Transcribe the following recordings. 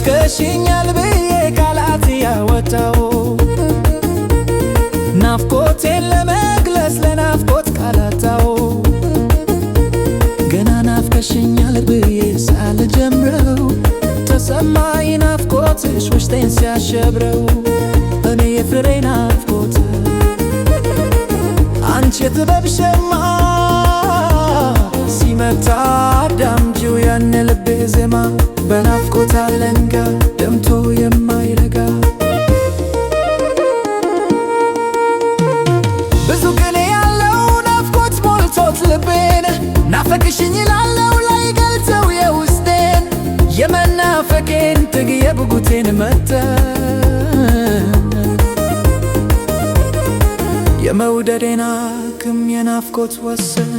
ናፍቀሽኛል ብዬ ቃላት ያወጣው ናፍቆቴን ለመግለጽ ለናፍቆት ቃላታው ገና ናፍቀሽኛል ብዬ ሳልጀምረው ተሰማኝ ናፍቆትሽ ውስጤን ሲያሸብረው። እኔ የፍሬ ናፍቆት፣ አንቺ የጥበብ ሸማ፣ ሲመታ አዳምጪው ያን ልቤ ዜማ፣ በናፍቆት አለንጋ ደምቶ የማይረጋ። ብዙ ቅኔ ያለው ናፍቆት ሞልቶት ልቤን፣ ናፈቅሽኝ ይላለው ላይ ገልጸው የውስጤን፣ የመናፈቄን ጥግ የጉጉቴን መጠን፣ የመውደዴን አቅም የናፍቆት ወሰን።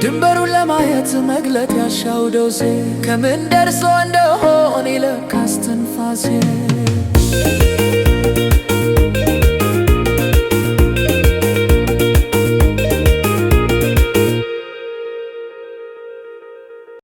ድንበሩን ለማየት መግለጥ ያሻው ዶሴ፣ ከምን ደርሶ እንደሆን ይለካስ ትንፋሴ።